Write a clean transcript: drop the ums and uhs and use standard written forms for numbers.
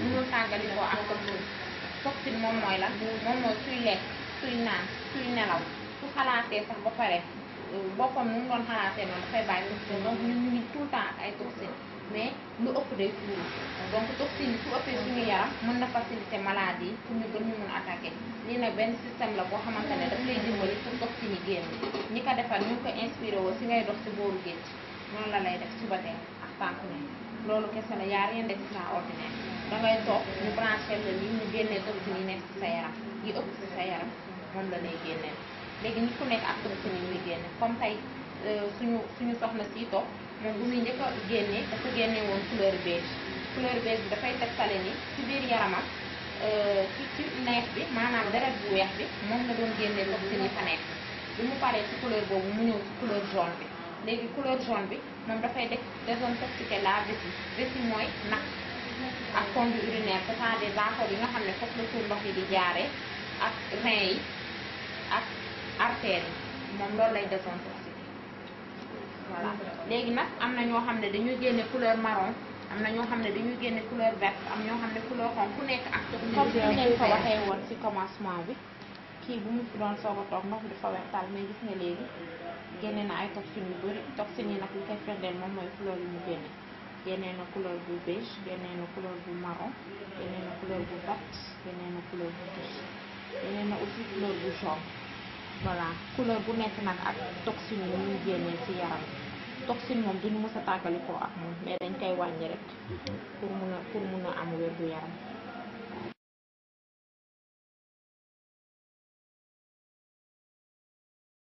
mënul tàggali ko ak toxine. Toxine moom mooy lan moom mooy suy lekk suy naan suy nelaw su xalaatee sax ba pare boppam nu mu doon xalaatee noonu dafay bàyyi toxine. Donc ñun ñu ngi tout le temps ak ay toxine mais lu ëpp day tuuru. Donc toxine yi su ëppee suñu yaram mën na faciliter maladie yi pour ñu gën ñu mun attaquer. lii nag benn système la boo xamante ne daf lay dimbali pour toxine yi génn. ñi ko defar ñu ngi ko inspiré woo si ngay dox si booru géej noonu la lay def suba teel ak tànk ne loolu kese la yaa rien d'extraordinaire. da ngay toog ñu branché la lii ñu génnee toxine yi nekk ci sa yaram yi ëpp ci sa yaram moom la lay génneel. léegi nit ku nekk ak toxine yi muy génne comme tey suñu soxna si toog moom bu muy njëkk a génnee dafa génne woon couleur beige. couleur beige bi dafay tegtale ni ci biir yaramam ci neef bi maanaam deret bu weex bi moom la doon génnee toxine yi fa nekk. bi mu paree ci couleur boobu mu ñëw ci couleur jaune bi léegi couleur jaune bi moom dafay désintoxiquer la vessie. vessie mooy naq ak conduit urinaire c'est-à-dire baaxoo yi nga xam ne foofu la tuur ndox yi di jaaree ak rein yi ak artères yi moom loolu lay désintoxiquer. voilà léegi nag am na ñoo xam ne dañuy génne couleur marron am na ñoo xam ne dañuy génne couleur verte am ñoo xam ne couleur xonq ku nekk ak comme ni leen ko waxee woon ci commencement bi. kii bu mu fi doon soog a toog ndox bi dafa weextal mais gis nga léegi génne na ay toxines yu bëri toxines yi nag li koy firndeel moom mooy couleur yi mu génnee na couleur bu beige génnee na couleur bu marron génnee na couleur bu verte génnee na couleur bu rouge génnee na aussi couleur bu jaune. voilà couleur bu nekk nag ak toxines yi muy génnee ci yaram toxine moom duñu mës a tàggalikoo ak moom mais dañ koy wàññi rek pour mun a am wér gu yaram.